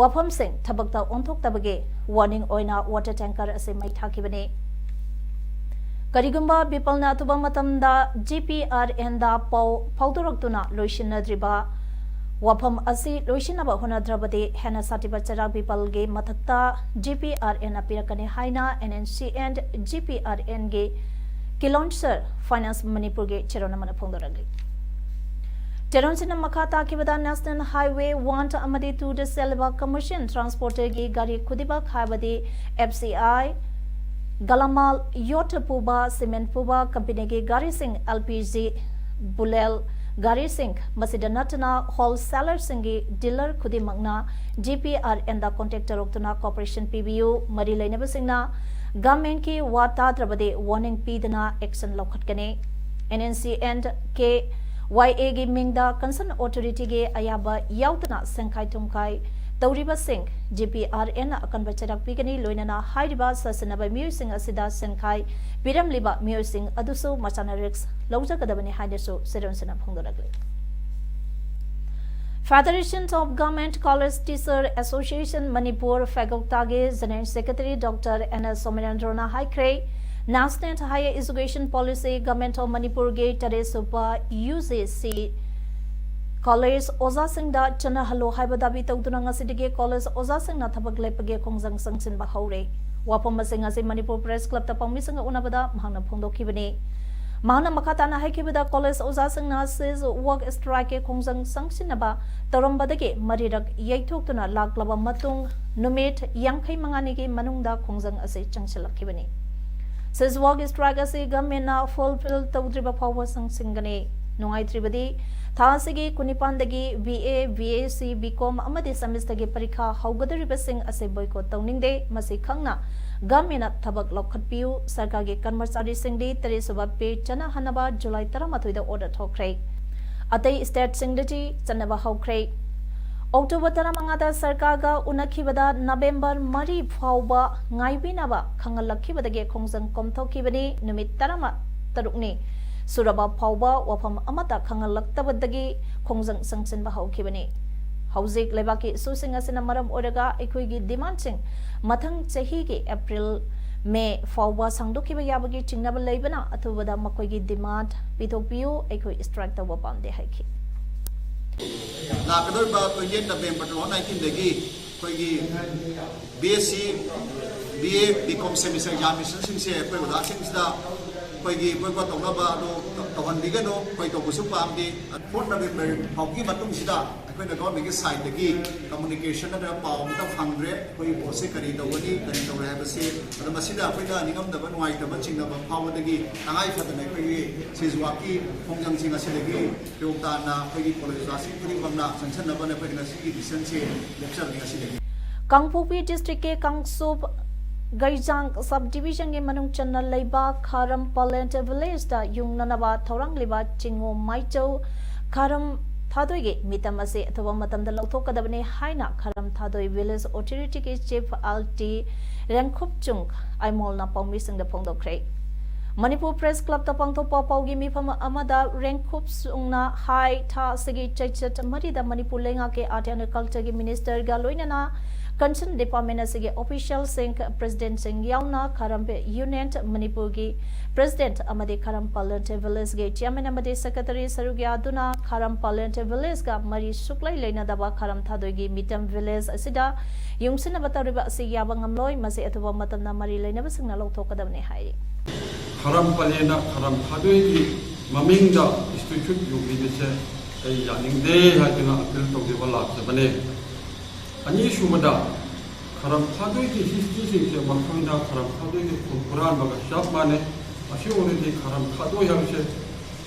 ꯋꯥꯐꯝꯁꯤꯡ ꯊꯕꯛꯇ ꯑꯣꯟꯊꯣꯛꯇꯕꯒꯤ warning ꯑꯣꯏꯅ water tanker ꯑꯁꯤ ꯃꯩ ꯊꯥꯈꯤꯕꯅꯤ꯫ ꯀꯔꯤꯒꯨꯝꯕ ꯕꯤꯄꯜꯅ ꯑꯊꯨꯕ ꯃꯇꯝꯗ GPRNꯗ ꯄꯥꯎ ꯐꯥꯎꯗꯣꯔꯛꯇꯨꯅ ꯂꯣꯏꯁꯤꯟꯅꯗ꯭ꯔꯤꯕ ꯋꯥꯐꯝ ꯑꯁꯤ ꯂꯣꯏꯁꯤꯟꯅꯕ ꯍꯣꯠꯅꯗ꯭ꯔꯕꯗꯤ ꯍꯦꯟꯅ ꯁꯥꯊꯤꯕ ꯆꯩꯔꯥꯛ ꯕꯤꯄꯜꯒꯤ ꯃꯊꯛꯇ GPRNꯅ ꯄꯤꯔꯛꯀꯅꯤ ꯍꯥꯏꯅ NNCN GPRNꯒꯤ Kilonser Finance ꯃꯅꯤꯄꯨꯔꯒꯤ ꯆꯦꯔꯣꯜ ꯑꯃꯅ ꯐꯣꯡꯗꯣꯔꯛꯂꯤ꯫ ꯆꯦꯔꯣꯜꯁꯤꯅ ꯃꯈꯥ ꯇꯥꯈꯤꯕꯗ National Highway one ꯑꯃꯗꯤ twoꯗ ꯆꯦꯜꯂꯤꯕ commercial transporterꯒꯤ ꯒꯥꯔꯤ ꯈꯨꯗꯤꯡꯃꯛ ꯍꯥꯏꯕꯗꯤ FCI, ꯒꯂꯥꯃꯥꯜ, ꯌꯣꯠ ꯄꯨꯕ, cement ꯄꯨꯕ companyꯒꯤ ꯒꯥꯔꯤꯁꯤꯡ, LPG, bullion, ꯒꯥꯔꯤꯁꯤꯡ, ꯃꯁꯤꯗ ꯅꯠꯇꯅ wholesalerꯁꯤꯡꯒꯤ dealer ꯈꯨꯗꯤꯡꯃꯛꯅ G P R Nꯗ contact ꯇꯧꯔꯛꯇꯨꯅ cooperation ꯄꯤꯕꯤꯌꯨ꯫ ꯃꯔꯤ ꯂꯩꯅꯕꯁꯤꯡꯅ governmentꯀꯤ ꯋꯥ ꯇꯥꯗ꯭ꯔꯕꯗꯤ warning ꯄꯤꯗꯨꯅ action ꯂꯧꯈꯠꯀꯅꯤ꯫ N N C and K Y Aꯒꯤ ꯃꯤꯡꯗ concern authorityꯒꯤ ꯑꯌꯥꯕ ꯌꯥꯎꯗꯅ ꯁꯦꯟꯈꯥꯏ ꯊꯨꯝꯈꯥꯏ ꯇꯧꯔꯤꯕꯁꯤꯡ G P R Nꯅ ꯑꯀꯟꯕ ꯆꯩꯔꯥꯛ ꯄꯤꯒꯅꯤ꯫ ꯂꯣꯏꯅꯅ ꯍꯥꯏꯔꯤꯕ ꯁꯥꯁꯤꯟꯅꯕ ꯃꯤꯑꯣꯏꯁꯤꯡ ꯑꯁꯤꯗ ꯁꯦꯟꯈꯥꯏ ꯄꯤꯔꯝꯂꯤꯕ ꯃꯤꯑꯣꯏꯁꯤꯡ ꯑꯗꯨꯁꯨ ꯃꯁꯥꯅ risk ꯂꯧꯖꯒꯗꯕꯅꯤ ꯍꯥꯏꯅꯁꯨ ꯁꯤꯔꯣꯟꯁꯤꯅ ꯐꯣꯡꯗꯣꯔꯛꯂꯤ꯫ Federation of Government College Teacher Association Manipur, ꯐꯦꯒꯣꯛꯇꯥꯒꯤ General Secretary Doctor N S ꯁꯣꯃꯦꯅꯦꯟꯗ꯭ꯔꯣꯅ ꯍꯥꯏꯈ꯭ꯔꯦ, National Higher Education Policy, Government of Manipurꯒꯤ ꯇꯔꯦꯠ ꯁꯨꯕ U G C college ꯑꯣꯖꯥꯁꯤꯡꯗ ꯆꯠꯅꯍꯜꯂꯣ ꯍꯥꯏꯕ ꯗꯥꯕꯤ ꯇꯧꯗꯨꯅ ꯉꯁꯤꯗꯒꯤ college ꯑꯣꯖꯥꯁꯤꯡꯅ ꯊꯕꯛ ꯂꯦꯞꯄꯒꯤ ꯈꯣꯡꯖꯪ ꯆꯪꯁꯤꯟꯕ ꯍꯧꯔꯦ꯫ ꯋꯥꯐꯝ ꯑꯁꯤꯡ ꯑꯁꯤ ꯃꯅꯤꯄꯨꯔ Press Clubꯇ ꯄꯥꯎꯃꯤꯁꯤꯡꯒ ꯎꯅꯕꯗ ꯃꯍꯥꯛꯅ ꯐꯣꯡꯗꯣꯛꯈꯤꯕꯅꯤ꯫ ꯃꯍꯥꯛꯅ ꯃꯈꯥ ꯇꯥꯅ ꯍꯥꯏꯈꯤꯕꯗ, college ꯑꯣꯖꯥꯁꯤꯡꯅ siege work strikeꯀꯤ ꯈꯣꯡꯖꯪ ꯆꯪꯁꯤꯟꯅꯕ ꯇꯧꯔꯝꯕꯗꯒꯤ ꯃꯔꯤꯔꯛ ꯌꯩꯊꯣꯛꯇꯨꯅ ꯂꯥꯛꯂꯕ ꯃꯇꯨꯡ ꯅꯨꯃꯤꯠ ꯌꯥꯡꯈꯩ ꯃꯉꯥꯅꯤꯒꯤ ꯃꯅꯨꯡꯗ ꯈꯣꯡꯖꯪ ꯑꯁꯤ ꯆꯪꯁꯤꯜꯂꯛꯈꯤꯕꯅꯤ꯫ Siege work strike ꯑꯁꯤ governmentꯅ fulfill ꯇꯧꯗ꯭ꯔꯤꯕ ꯐꯥꯎꯕ ꯆꯪꯁꯤꯟꯒꯅꯤ꯫ ꯅꯨꯡꯉꯥꯏꯇ꯭ꯔꯤꯕꯗꯤ, ꯊꯥ ꯑꯁꯤꯒꯤ ꯀꯨꯟꯅꯤꯄꯥꯟꯗꯒꯤ B A, B S C, B Com ꯑꯃꯗꯤ semesterꯒꯤ ꯄꯔꯤꯈꯥ ꯍꯧꯒꯗꯧꯔꯤꯕꯁꯤꯡ ꯑꯁꯤ boycott ꯇꯧꯅꯤꯡꯗꯦ꯫ ꯃꯁꯤ ꯈꯪꯅ governmentꯅ ꯊꯕꯛ ꯂꯧꯈꯠꯄꯤꯌꯨ꯫ ꯁꯔꯀꯥꯔꯒꯤ ꯀꯔꯃꯆꯥꯔꯤꯁꯤꯡꯗꯤ ꯇꯔꯦꯠ ꯁꯨꯕ pay ꯆꯠꯅꯍꯟꯅꯕ July ꯇꯔꯥꯃꯥꯊꯣꯏꯗ order ꯊꯣꯛꯈ꯭ꯔꯦ꯫ ꯑꯇꯩ stateꯁꯤꯡꯗꯗꯤ ꯆꯠꯅꯕ ꯍꯧꯈ꯭ꯔꯦ꯫ October ꯇꯔꯥꯃꯉꯥꯗ ꯁꯔꯀꯥꯔꯒ ꯎꯅꯈꯤꯕꯗ November ꯃꯔꯤ ꯐꯥꯎꯕ ꯉꯥꯏꯕꯤꯅꯕ ꯈꯪꯍꯜꯂꯛꯈꯤꯕꯗꯒꯤ ꯈꯣꯡꯖꯪ ꯀꯣꯝꯊꯣꯛꯈꯤꯕꯅꯤ꯫ ꯅꯨꯃꯤꯠ ꯇꯔꯥꯇꯔꯨꯛꯅꯤ ꯁꯨꯔꯕ ꯐꯥꯎꯕ ꯋꯥꯐꯝ ꯑꯃꯠꯇ ꯈꯪꯍꯜꯂꯛꯇꯕꯗꯒꯤ ꯈꯣꯡꯖꯪ ꯆꯪꯁꯤꯟꯕ ꯍꯧꯈꯤꯕꯅꯤ꯫ ꯍꯧꯖꯤꯛ ꯂꯩꯕꯥꯛꯀꯤ ꯏꯁꯨꯁꯤꯡ ꯑꯁꯤꯅ ꯃꯔꯝ ꯑꯣꯏꯔꯒ ꯑꯩꯈꯣꯏꯒꯤ demandꯁꯤꯡ ꯃꯊꯪ ꯆꯍꯤꯒꯤ April, May ꯐꯥꯎꯕ ꯁꯥꯡꯗꯣꯛꯈꯤꯕ ꯌꯥꯕꯒꯤ ꯆꯤꯡꯅꯕ ꯂꯩꯕꯅ ꯑꯊꯨꯕꯗ ꯃꯈꯣꯏꯒꯤ demand ꯄꯤꯊꯣꯛꯄꯤꯌꯨ, ꯑꯩꯈꯣꯏ strike ꯇꯧꯕ ꯄꯥꯝꯗꯦ ꯍꯥꯏꯈꯤ꯫ ꯂꯥꯛꯀꯗꯧꯔꯤꯕ twenty eight November two thousand nineteen ꯗꯒꯤ ꯑꯩꯈꯣꯏꯒꯤ B S C, B A, B Com semester examinationꯁꯤꯡꯁꯦ ꯑꯩꯈꯣꯏ ꯑꯣꯖꯥꯁꯤꯡꯁꯤꯗ ꯑꯩꯈꯣꯏꯒꯤ boycott ꯇꯧꯅꯕ ꯑꯗꯨ ꯇꯧꯍꯟꯕꯤꯒꯅꯨ, ꯑꯩꯈꯣꯏ ꯇꯧꯕꯁꯨ ꯄꯥꯝꯗꯦ꯫ Fourth November ꯐꯥꯎꯒꯤ ꯃꯇꯨꯡꯁꯤꯗ ꯑꯩꯈꯣꯏꯅ governmentꯀꯤ sideꯗꯒꯤ communication ꯅꯠꯇ꯭ꯔꯒ ꯄꯥꯎ ꯑꯃꯇ ꯐꯪꯗ꯭ꯔꯦ꯫ ꯑꯩꯈꯣꯏꯒꯤ ꯄꯣꯠꯁꯦ ꯀꯔꯤ ꯇꯧꯒꯅꯤ, ꯀꯔꯤ ꯇꯧꯔꯣꯏ ꯍꯥꯏꯕꯁꯤ ꯑꯗꯨꯝ ꯃꯁꯤꯗ ꯑꯩꯈꯣꯏꯗ ꯅꯤꯡꯉꯝꯗꯕ, ꯅꯨꯡꯉꯥꯏꯇꯕ, ꯆꯤꯡꯅꯕ ꯐꯥꯎꯕꯗꯒꯤ ꯇꯉꯥꯏ ꯐꯗꯅ ꯑꯩꯈꯣꯏꯒꯤ ꯁꯤꯖꯋꯥꯛꯀꯤ ꯈꯣꯡꯖꯪꯁꯤꯡ ꯑꯁꯤꯗꯒꯤ ꯈꯨꯗꯣꯡ ꯇꯥꯅ ꯑꯩꯈꯣꯏꯒꯤ ꯀꯣꯂꯦꯖ ꯑꯣꯖꯥꯁꯤꯡ ꯈꯨꯗꯤꯡꯃꯛꯅ ꯆꯪꯁꯟꯅꯕꯅ ꯑꯩꯈꯣꯏꯅ ꯉꯁꯤꯒꯤ decision ꯁꯦ ꯂꯦꯞꯆꯕꯅꯤ ꯉꯁꯤꯗꯒꯤ꯫ ꯀꯥꯡꯄꯣꯛꯄꯤ district ꯀꯤ ꯀꯥꯡꯆꯨꯞ ꯒꯩꯖꯥꯡ sub division ꯒꯤ ꯃꯅꯨꯡ ꯆꯟꯅ ꯂꯩꯕ ꯈꯥꯔꯝ ꯄꯂꯦꯟ village ꯇ ꯌꯨꯡꯅꯅꯕ ꯊꯧꯔꯥꯡꯂꯤꯕ ꯆꯤꯡꯉꯣ ꯃꯥꯏꯆꯧ ꯈꯥꯔꯝ ꯊꯥꯗꯣꯏꯒꯤ ꯃꯤꯇꯝ ꯑꯁꯤ ꯑꯊꯨꯕ ꯃꯇꯝꯗ ꯂꯧꯊꯣꯛꯀꯗꯕꯅꯤ ꯍꯥꯏꯅ ꯈꯥꯔꯝ ꯊꯥꯗꯣꯏ village authority ꯒꯤ chief ꯑꯜꯇꯤ ꯔꯦꯡꯈꯨꯞꯆꯨꯡ ꯑꯥꯏꯃꯣꯜꯅ ꯄꯥꯎꯃꯤꯁꯤꯡꯗ ꯐꯣꯡꯗꯣꯛꯈ꯭ꯔꯦ꯫ ꯃꯅꯤꯄꯨꯔ Press Club ꯇ ꯄꯥꯡꯊꯣꯛꯄ ꯄꯥꯎꯒꯤ ꯃꯤꯐꯝ ꯑꯃꯗ ꯔꯦꯡꯈꯨꯞꯆꯨꯡꯅ ꯍꯥꯏ, ꯊꯥ ꯑꯁꯤꯒꯤ ꯆꯩꯆꯠ ꯃꯔꯤꯗ ꯃꯅꯤꯄꯨꯔ ꯂꯩꯉꯥꯛꯀꯤ Art and Culture ꯒꯤ minister ꯒ ꯂꯣꯏꯅꯅ concern department ꯑꯁꯤꯒꯤ official ꯁꯤꯡ, president ꯁꯤꯡ ꯌꯥꯎꯅ ꯈꯥꯔꯝ union ꯃꯅꯤꯄꯨꯔꯒꯤ president ꯑꯃꯗꯤ ꯈꯥꯔꯝ ꯄꯂꯦꯟ village ꯒꯤ chairman ꯑꯃꯗꯤ secretary ꯁꯔꯨꯛ ꯌꯥꯗꯨꯅ ꯈꯥꯔꯝ ꯄꯂꯦꯟ village ꯒ ꯃꯔꯤ ꯁꯨꯛꯂꯩ ꯂꯩꯅꯗꯕ ꯈꯥꯔꯝ ꯊꯥꯗꯣꯏꯒꯤ ꯃꯤꯇꯝ village ꯑꯁꯤꯗ ꯌꯨꯡꯁꯤꯟꯅꯕ ꯇꯧꯔꯤꯕ ꯑꯁꯤ ꯌꯥꯕ ꯉꯝꯂꯣꯏ꯫ ꯃꯁꯤ ꯑꯊꯨꯕ ꯃꯇꯝꯗ ꯃꯔꯤ ꯂꯩꯅꯕꯁꯤꯡꯅ ꯂꯧꯊꯣꯛꯀꯗꯕꯅꯤ ꯍꯥꯏꯔꯤ꯫ ꯈꯥꯔꯝ ꯄꯂꯦꯟꯅ ꯈꯥꯔꯝ ꯊꯥꯗꯣꯏꯒꯤ ꯃꯃꯤꯡꯗ statue ꯌꯨꯡꯂꯤꯕꯁꯦ ꯑꯩ ꯌꯥꯅꯤꯡꯗꯦ ꯍꯥꯏꯗꯨꯅ appeal ꯇꯧꯖꯕ ꯂꯥꯛꯆꯕꯅꯦ꯫ ꯑꯅꯤꯁꯨꯕꯗ, ꯈꯥꯔꯝ ꯊꯥꯗꯣꯏꯒꯤ history ꯁꯤꯡꯁꯦ ꯃꯈꯣꯏꯅ ꯈꯥꯔꯝ ꯊꯥꯗꯣꯏꯒꯤ ꯈꯨꯟ ꯍꯨꯔꯥꯟꯕꯒ ꯆꯞ ꯃꯥꯟꯅꯩ꯫ ꯑꯁꯤ ꯑꯣꯏꯔꯗꯤ ꯈꯥꯔꯝ ꯊꯥꯗꯣꯏ ꯍꯥꯏꯕꯁꯦ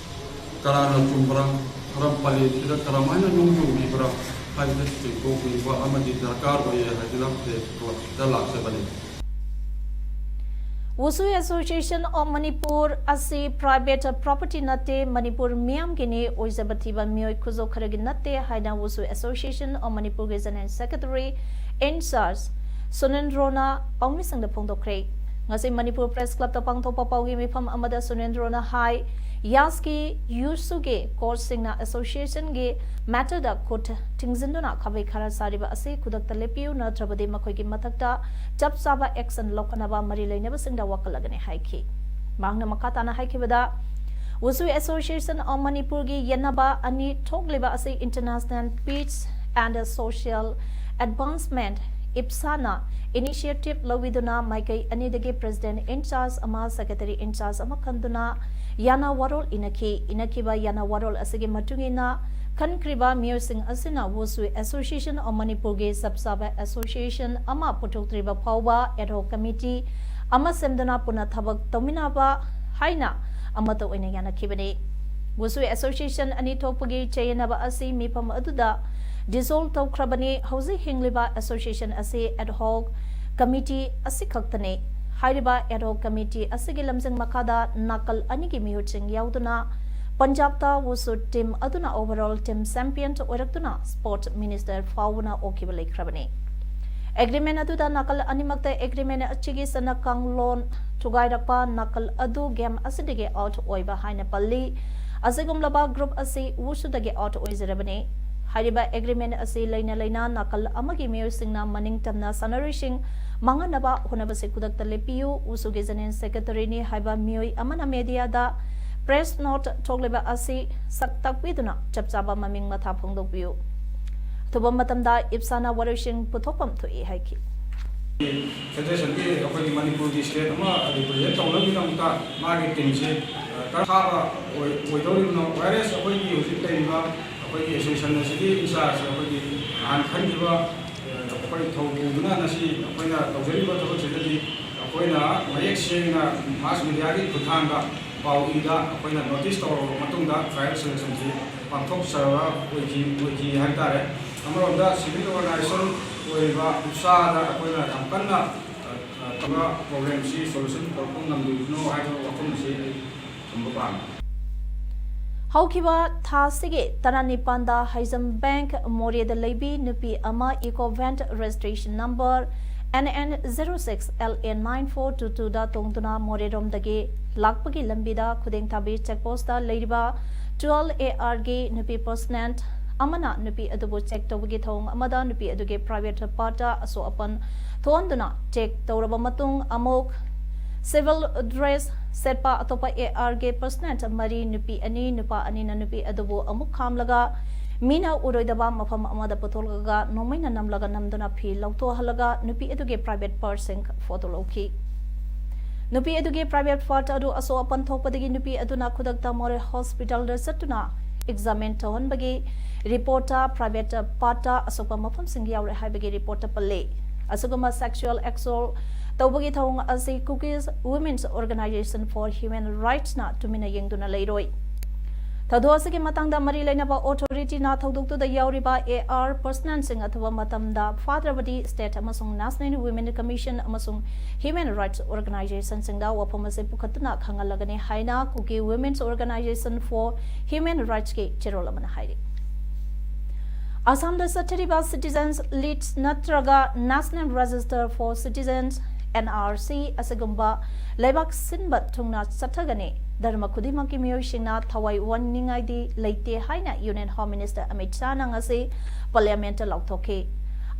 ꯀꯅꯥꯅ ꯆꯨꯝꯕ꯭ꯔꯥ, ꯈꯥꯔꯝ ꯄꯂꯦꯟꯁꯤꯗ ꯀꯔꯝꯍꯥꯏꯅ ꯅꯨꯡ ꯌꯨꯡꯕꯤꯕ꯭ꯔꯥ ꯍꯥꯏꯕꯁꯦ ꯁꯦꯡꯗꯣꯛꯅꯤꯡꯕ ꯑꯃꯗꯤ ꯗꯔꯀꯥꯔ ꯑꯣꯏꯌꯦ ꯍꯥꯏꯗꯨꯅ Press Club ꯇ ꯂꯥꯛꯆꯕꯅꯤ꯫ Wusu Association of Manipur ꯑꯁꯤ private property ꯅꯠꯇꯦ, ꯃꯅꯤꯄꯨꯔ ꯃꯤꯌꯥꯝꯒꯤꯅꯤ, ꯑꯣꯏꯖꯕ ꯊꯤꯕ ꯃꯤꯑꯣꯏ ꯈꯨꯖꯣ ꯈꯔꯒꯤ ꯅꯠꯇꯦ ꯍꯥꯏꯅ Wusu Association of Manipur ꯒꯤ General Secretary in charge ꯁꯨꯅꯦꯟꯗ꯭ꯔꯣꯅ ꯄꯥꯎꯃꯤꯁꯤꯡꯗ ꯐꯣꯡꯗꯣꯛꯈ꯭ꯔꯦ꯫ ꯉꯁꯤ ꯃꯅꯤꯄꯨꯔ Press Club ꯇ ꯄꯥꯡꯊꯣꯛꯄ ꯄꯥꯎꯒꯤ ꯃꯤꯐꯝ ꯑꯃꯗ ꯁꯨꯅꯦꯟꯗ꯭ꯔꯣꯅ ꯍꯥꯏ, ꯌꯥꯁꯀꯤ ꯌꯨꯁꯨꯒꯤ court ꯁꯤꯡꯅ association ꯒꯤ matter ꯗ ꯈꯨꯠ ꯊꯤꯡꯖꯤꯟꯗꯨꯅ ꯈꯥꯕꯩ ꯈꯔ ꯁꯥꯔꯤꯕ ꯑꯁꯤ ꯈꯨꯗꯛꯇ ꯂꯦꯞꯄꯤꯌꯨ, ꯅꯠꯇ꯭ꯔꯕꯗꯤ ꯃꯈꯣꯏꯒꯤ ꯃꯊꯛꯇ ꯆꯞ ꯆꯥꯕ action ꯂꯧꯈꯠꯅꯕ ꯃꯔꯤ ꯂꯩꯅꯕꯁꯤꯡꯗ ꯋꯥꯀꯠꯂꯒꯅꯤ ꯍꯥꯏꯈꯤ꯫ ꯃꯍꯥꯛꯅ ꯃꯈꯥ ꯇꯥꯅ ꯍꯥꯏꯈꯤꯕꯗ, Wusu Association of Manipur ꯒꯤ ꯌꯦꯟꯅꯕ ꯑꯅꯤ ꯊꯣꯛꯂꯤꯕ ꯑꯁꯤ International Peace and Social Advancement, ꯏꯞꯁꯥꯅ initiative ꯂꯧꯕꯤꯗꯨꯅ ꯃꯥꯏꯀꯩ ꯑꯅꯤꯗꯒꯤ president in charge ꯑꯃ, secretary in charge ꯑꯃ ꯈꯟꯗꯨꯅ ꯌꯥꯅ ꯋꯥꯔꯣꯜ ꯏꯅꯈꯤ꯫ ꯏꯅꯈꯤꯕ ꯌꯥꯅ ꯋꯥꯔꯣꯜ ꯑꯁꯤꯒꯤ ꯃꯇꯨꯡ ꯏꯟꯅ ꯈꯟꯈ꯭ꯔꯤꯕ ꯃꯤꯑꯣꯏꯁꯤꯡ ꯑꯁꯤꯅ Wusu Association of Manipur ꯒꯤ ꯆꯞ ꯆꯥꯕ association ꯑꯃ ꯄꯨꯊꯣꯛꯇ꯭ꯔꯤꯕ ꯐꯥꯎꯕ ad hoc committee ꯑꯃ ꯁꯦꯝꯗꯨꯅ ꯄꯨꯟꯅ ꯊꯕꯛ ꯇꯧꯃꯤꯟꯅꯕ ꯍꯥꯏꯅ ꯑꯃꯠꯇ ꯑꯣꯏꯅ ꯌꯥꯅꯈꯤꯕꯅꯤ꯫ ꯋꯨꯁꯨ ꯑꯦꯁꯣꯁꯤꯌꯦꯁꯟ ꯑꯅꯤ ꯊꯣꯛꯄꯒꯤ ꯆꯌꯦꯠꯅꯕ ꯑꯁꯤ ꯃꯤꯐꯝ ꯑꯗꯨꯗ ꯗꯤꯁꯣꯜꯚ ꯇꯧꯈ꯭ꯔꯕꯅꯤ꯫ ꯍꯧꯖꯤꯛ ꯍꯤꯡꯂꯤꯕ ꯑꯦꯁꯣꯁꯤꯌꯦꯁꯟ ꯑꯁꯤ ꯑꯦꯗ ꯍꯣꯛ ꯀꯃꯤꯇꯤ ꯑꯁꯤꯈꯛꯇꯅꯤ꯫ ꯍꯥꯏꯔꯤꯕ ꯑꯦꯗ ꯍꯣꯛ ꯀꯃꯤꯇꯤ ꯑꯁꯤꯒꯤ ꯂꯝꯖꯤꯡ ꯃꯈꯥꯗ ꯅꯥꯀꯜ ꯑꯅꯤꯒꯤ ꯃꯤꯍꯨꯠꯁꯤꯡ ꯌꯥꯎꯗꯨꯅ ꯄꯟꯖꯥꯕꯇ ꯋꯨꯁꯨ ꯇꯤꯝ ꯑꯗꯨꯅ ꯑꯣꯚꯔꯑꯣꯜ ꯇꯤꯝ ꯆꯦꯝꯄꯤꯌꯟ ꯑꯣꯏꯔꯛꯇꯨꯅ ꯁ꯭ꯄꯣꯔꯠꯁ ꯃꯤꯅꯤꯁꯇꯔ ꯐꯥꯎꯕꯅ ꯑꯣꯛꯈꯤꯕ ꯂꯩꯈ꯭ꯔꯕꯅꯤ꯫ ꯑꯦꯒ꯭ꯔꯤꯃꯦꯟ ꯑꯗꯨꯗ ꯅꯥꯀꯜ ꯑꯅꯤꯃꯛꯇ ꯑꯦꯒ꯭ꯔꯤꯃꯦꯟ ꯑꯁꯤꯒꯤ ꯆꯠꯅ ꯀꯥꯡꯂꯣꯟ ꯊꯨꯒꯥꯏꯔꯛꯄ, ꯅꯥꯀꯜ ꯑꯗꯨ ꯒꯦꯝ ꯑꯁꯤꯗꯒꯤ ꯑꯥꯎꯠ ꯑꯣꯏꯕ ꯍꯥꯏꯅ ꯄꯜꯂꯤ꯫ ꯑꯁꯤꯒꯨꯝꯂꯕ ꯒ꯭ꯔꯨꯞ ꯑꯁꯤ ꯋꯨꯁꯨꯗꯒꯤ ꯑꯥꯎꯠ ꯑꯣꯏꯖꯔꯕꯅꯤ꯫ ꯍꯥꯏꯔꯤꯕ ꯑꯦꯒ꯭ꯔꯤꯃꯦꯟ ꯑꯁꯤ ꯂꯩꯅ ꯂꯩꯅ ꯅꯥꯀꯜ ꯑꯃꯒꯤ ꯃꯤꯑꯣꯏꯁꯤꯡꯅ ꯃꯅꯤꯡ ꯇꯝꯅ ꯁꯥꯟꯅꯔꯣꯏꯁꯤꯡ ꯃꯥꯡꯍꯟꯅꯕ ꯍꯣꯠꯅꯕꯁꯤ ꯈꯨꯗꯛꯇ ꯂꯦꯞꯄꯤꯌꯨ꯫ ꯋꯨꯁꯨꯒꯤ ꯖꯦꯅꯔꯦꯜ ꯁꯦꯀ꯭ꯔꯦꯇꯔꯤꯅꯤ ꯍꯥꯏꯕ ꯃꯤꯑꯣꯏ ꯑꯃꯅ ꯃꯦꯗꯤꯌꯥꯗ ꯄ꯭ꯔꯦꯁ ꯅꯣꯠ ꯊꯣꯛꯂꯤꯕ ꯑꯁꯤ ꯁꯛ ꯇꯥꯛꯄꯤꯗꯨꯅ ꯆꯞ ꯆꯥꯕ ꯃꯃꯤꯡ ꯃꯊꯥ ꯐꯣꯡꯗꯣꯛꯄꯤꯌꯨ꯫ ꯑꯊꯨꯕ ꯃꯇꯝꯗ ꯏꯞꯁꯥꯅ ꯋꯥꯔꯣꯏꯁꯤꯟ ꯄꯨꯊꯣꯛꯐꯝ ꯊꯣꯛꯏ ꯍꯥꯏꯈꯤ꯫ ꯐꯦꯗꯔꯦꯁꯟꯒꯤ ꯑꯩꯈꯣꯏꯒꯤ ꯃꯅꯤꯄꯨꯔꯒꯤ ꯁ꯭ꯇꯦꯠ ꯑꯃ ꯔꯤꯄ꯭ꯔꯖꯦꯟ ꯇꯧꯅꯕꯒꯤꯗꯃꯛꯇ ꯃꯥꯒꯤ ꯇꯤꯝꯁꯦ ꯀꯔꯝ ꯊꯥꯕ ꯑꯣꯏ- ꯑꯣꯏꯗꯧꯔꯤꯕꯅꯣ? ꯋꯥꯏꯔꯦꯁ ꯑꯩꯈꯣꯏꯒꯤ ꯍꯧꯖꯤꯛ ꯂꯩꯔꯤꯕ ꯑꯩꯈꯣꯏꯒꯤ ꯑꯦꯁꯣꯁꯤꯌꯦꯁꯟ ꯑꯁꯤꯒꯤ ꯏꯟꯆꯥꯔꯖꯁꯦ ꯑꯩꯈꯣꯏꯒꯤ ꯅꯍꯥꯟ ꯈꯟꯈꯤꯕ ꯑꯩꯈꯣꯏ ꯊꯧ ꯄꯨꯗꯨꯅ ꯉꯁꯤ ꯑꯩꯈꯣꯏꯅ ꯇꯧꯖꯔꯤꯕ ꯊꯕꯛꯁꯤꯗꯗꯤ ꯑꯩꯈꯣꯏꯅ ꯃꯌꯦꯛ ꯁꯦꯡꯅ ꯃꯥꯁ ꯃꯦꯗꯤꯌꯥꯒꯤ ꯈꯨꯠꯊꯥꯡꯗ ꯄꯥꯎ ꯏꯗ ꯑꯩꯈꯣꯏꯅ ꯅꯣꯇꯤꯁ ꯇꯧꯔꯕ ꯃꯇꯨꯡꯗ ꯇ꯭ꯔꯥꯏꯌꯦꯜ ꯁꯦꯂꯦꯛꯁꯟꯁꯤ ꯄꯥꯡꯊꯣꯛꯆꯕ ꯑꯣꯏꯈꯤ ꯑꯣꯏꯈꯤ ꯍꯥꯏꯕ ꯇꯥꯔꯦ꯫ ꯑꯃꯔꯣꯝꯗ ꯁꯤꯚꯤꯜ ꯑꯣꯔꯒꯅꯥꯏꯖꯦꯁꯟ ꯑꯣꯏꯔꯤꯕ ꯎꯞꯁꯥꯗ ꯑꯩꯈꯣꯏꯅ ꯌꯥꯝ ꯀꯟꯅ ꯇꯧꯕ ꯄ꯭ꯔꯣꯕ꯭ꯂꯦꯝꯁꯤ ꯁꯣꯂꯨꯁꯟ ꯄꯨꯔꯛꯄ ꯉꯝꯂꯤꯕꯅꯣ ꯍꯥꯏꯕ ꯋꯥꯐꯝ ꯑꯁꯤ ꯑꯩ ꯊꯝꯕ ꯄꯥꯝꯃꯤ꯫ ꯍꯧꯈꯤꯕ ꯊꯥꯁꯤꯒꯤ ꯇꯔꯥꯅꯤꯄꯥꯟꯗ ꯍꯩꯖꯝ ꯕꯦꯡꯛ ꯃꯣꯔꯦꯗ ꯂꯩꯕꯤ ꯅꯨꯄꯤ ꯑꯃ eco van registration number N N zero six L A nine four two two ꯗ ꯇꯣꯡꯗꯨꯅ ꯃꯣꯔꯦꯔꯣꯝꯗꯒꯤ ꯂꯥꯛꯄꯒꯤ ꯂꯝꯕꯤꯗ ꯈꯨꯗꯦꯡꯊꯥꯕꯤ ꯆꯦꯛꯄꯣꯁꯇ ꯂꯩꯔꯤꯕ twelve A R ꯒꯤ ꯅꯨꯄꯤ ꯄꯔꯁꯅꯦꯜ ꯑꯃꯅ ꯅꯨꯄꯤ ꯑꯗꯨꯕꯨ ꯆꯦꯛ ꯇꯧꯕꯒꯤ ꯊꯧꯑꯣꯡ ꯑꯃꯗ ꯅꯨꯄꯤ ꯑꯗꯨꯒꯤ ꯄ꯭ꯔꯥꯏꯚꯦꯠ ꯄꯥꯔꯠꯇ ꯑꯁꯣꯛ ꯑꯄꯟ ꯊꯣꯛꯍꯟꯗꯨꯅ ꯆꯦꯛ ꯇꯧꯔꯕ ꯃꯇꯨꯡ ꯑꯃꯨꯛ ꯁꯤꯚꯤꯜ ꯗ꯭ꯔꯦꯁ ꯁꯦꯠꯄ ꯑꯇꯣꯞꯄ A R ꯒꯤ ꯄꯔꯁꯅꯦꯜ ꯃꯔꯤ, ꯅꯨꯄꯤ ꯑꯅꯤ, ꯅꯨꯄꯥ ꯑꯅꯤꯅ ꯅꯨꯄꯤ ꯑꯗꯨꯕꯨ ꯑꯃꯨꯛ ꯈꯥꯝꯂꯒ ꯃꯤꯅ ꯎꯔꯣꯏꯗꯕ ꯃꯐꯝ ꯑꯃꯗ ꯄꯨꯊꯣꯛꯂꯒ ꯅꯣꯡꯃꯩꯅ ꯅꯝꯂꯒ ꯅꯝꯗꯨꯅ ꯐꯤ ꯂꯧꯊꯣꯛꯍꯜꯂꯒ ꯅꯨꯄꯤ ꯑꯗꯨꯒꯤ ꯄ꯭ꯔꯥꯏꯚꯦꯠ ꯄꯥꯔꯠꯁꯤꯡ ꯐꯣꯇꯣ ꯂꯧꯈꯤ꯫ ꯅꯨꯄꯤ ꯑꯗꯨꯒꯤ ꯄ꯭ꯔꯥꯏꯚꯦꯠ ꯄꯥꯔꯠ ꯑꯗꯨ ꯑꯁꯣꯛ ꯑꯄꯟ ꯊꯣꯛꯄꯗꯒꯤ ꯅꯨꯄꯤ ꯑꯗꯨꯅ ꯈꯨꯗꯛꯇ ꯃꯣꯔꯦ ꯍꯣꯁꯄꯤꯇꯥꯜꯗ ꯆꯠꯇꯨꯅ ꯑꯦꯛꯖꯥꯃꯤꯟ ꯇꯧꯍꯟꯕꯒꯤ ꯔꯤꯄꯣꯔꯠꯇ ꯄ꯭ꯔꯥꯏꯚꯦꯠ ꯄꯥꯔꯠꯇ ꯑꯁꯣꯛꯄ ꯃꯐꯝꯁꯤꯡ ꯌꯥꯎꯔꯦ ꯍꯥꯏꯕꯒꯤ ꯔꯤꯄꯣꯔꯠꯇ ꯄꯜꯂꯤ꯫ ꯑꯁꯤꯒꯨꯝꯕ ꯁꯦꯛꯁꯨꯑꯦꯜ ꯑꯦꯁꯣꯜꯠ ꯇꯧꯕꯒꯤ ꯊꯧꯑꯣꯡ ꯑꯁꯤ Kuki Women's Organisation for Human Rightsꯅ ꯇꯨꯃꯤꯟꯅ ꯌꯦꯡꯗꯨꯅ ꯂꯩꯔꯣꯏ꯫ ꯊꯧꯗꯣꯛ ꯑꯁꯤꯒꯤ ꯃꯇꯥꯡꯗ ꯃꯔꯤ ꯂꯩꯅꯕ authorityꯅ ꯊꯧꯗꯣꯛꯇꯨꯗ ꯌꯥꯎꯔꯤꯕ AR personnelꯁꯤꯡ ꯑꯊꯨꯕ ꯃꯇꯝꯗ ꯐꯥꯗ꯭ꯔꯕꯗꯤ state ꯑꯃꯁꯨꯡ National Women Commission ꯑꯃꯁꯨꯡ Human Rights Organisationꯁꯤꯡꯗ ꯋꯥꯐꯝ ꯑꯁꯤ ꯄꯨꯈꯠꯇꯨꯅ ꯈꯪꯍꯜꯂꯒꯅꯤ ꯍꯥꯏꯅ Kuki Women's Organisation for Human Rightsꯀꯤ ꯆꯦꯔꯣꯜ ꯑꯃꯅ ꯍꯥꯏꯔꯤ꯫ ꯑꯁꯥꯝꯗ ꯆꯠꯊꯔꯤꯕ Citizens List ꯅꯠꯇ꯭ꯔꯒ National Register for Citizens, NRC, ꯑꯁꯤꯒꯨꯝꯕ ꯂꯩꯕꯥꯛ ꯁꯤꯟꯕ ꯊꯨꯡꯅ ꯆꯠꯊꯒꯅꯤ꯫ ꯙꯔꯃ ꯈꯨꯗꯤꯡꯃꯛꯀꯤ ꯃꯤꯑꯣꯏꯁꯤꯡꯅ ꯊꯋꯥꯏ ꯋꯥꯅꯤꯡꯉꯥꯏꯗꯤ ꯂꯩꯇꯦ ꯍꯥꯏꯅ Union Home Minister ꯑꯃꯤꯠ ꯁꯥꯍꯅ ꯉꯁꯤ Parliamentꯇ ꯂꯥꯎꯊꯣꯛꯈꯤ꯫